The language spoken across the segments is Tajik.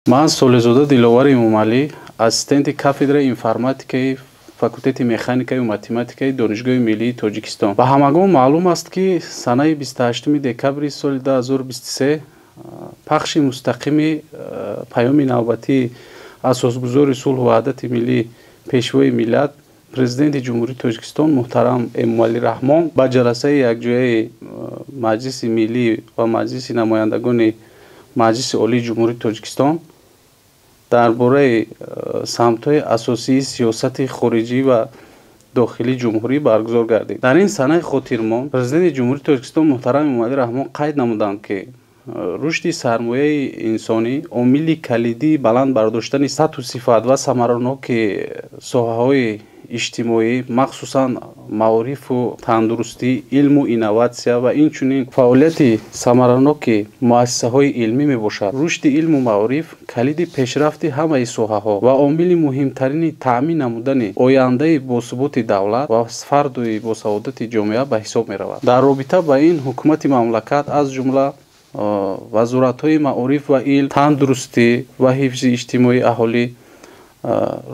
Ман Солеҳзода Диловар Эмомалӣ, ассистенти кафедраи информатикаи факултети механикаю математикаи Донишгоҳи миллии Тоҷикистон. Ба ҳамагон маълум аст, ки санаи 28 декабри соли 2023 пахши мустақими паёми навбатии Асосгузори сулҳу ваҳдати миллӣ, Пешвои миллат, Президенти Ҷумҳурии Тоҷикистон муҳтарам Эмомалӣ Раҳмон ба ҷаласаи якҷояи Маҷлиси миллӣ ва Маҷлиси намояндагони Маҷлиси Олии Ҷумҳурии Тоҷикистон дар бораи самтҳои асосии сиёсати хориҷӣ ва дохилии ҷумҳурӣ баргузор гардид. Дар ин санаи хотирмон Президенти Ҷумҳурии Тоҷикистон муҳтарам Эмомалӣ Раҳмон қайд намуданд, ки рушди сармояи инсонӣ омили калидии баланд бардоштани сатҳу сифат ва самараноки соҳаҳои иҷтимоӣ, махсусан маорифу тандурустӣ, илму инноватсия ва инчунин фаъолияти самараноки муассисаҳои илмӣ мебошад. Рушди илму маориф калиди пешрафти ҳамаи соҳаҳо ва омили муҳимтарини таъмин намудани ояндаи босуботи давлат ва фардои босаодати ҷомеа ба ҳисоб меравад. Дар робита ба ин ҳукумати мамлакат, аз ҷумла вазоратҳои маориф ва илм, тандурустӣ ва ҳифзи иҷтимоии аҳолӣ,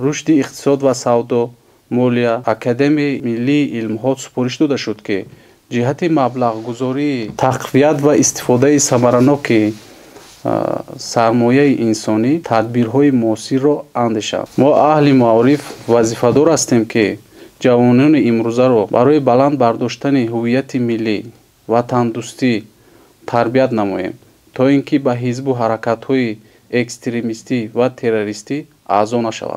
рушди иқтисод ва савдо, молия, Академияи миллии илмҳо супориш дода шуд, ки ҷиҳати маблағгузории тақвият ва истифодаи самараноки сармояи инсонӣ тадбирҳои муосирро андешанд. Мо, аҳли маориф, вазифадор ҳастем, ки ҷавонони имрӯзаро барои баланд бардоштани ҳуввияти миллӣ, ватандӯстӣ тарбият намоем, то ин ки ба ҳизбу ҳаракатҳои экстремистӣ ва террористӣ аъзо нашаванд.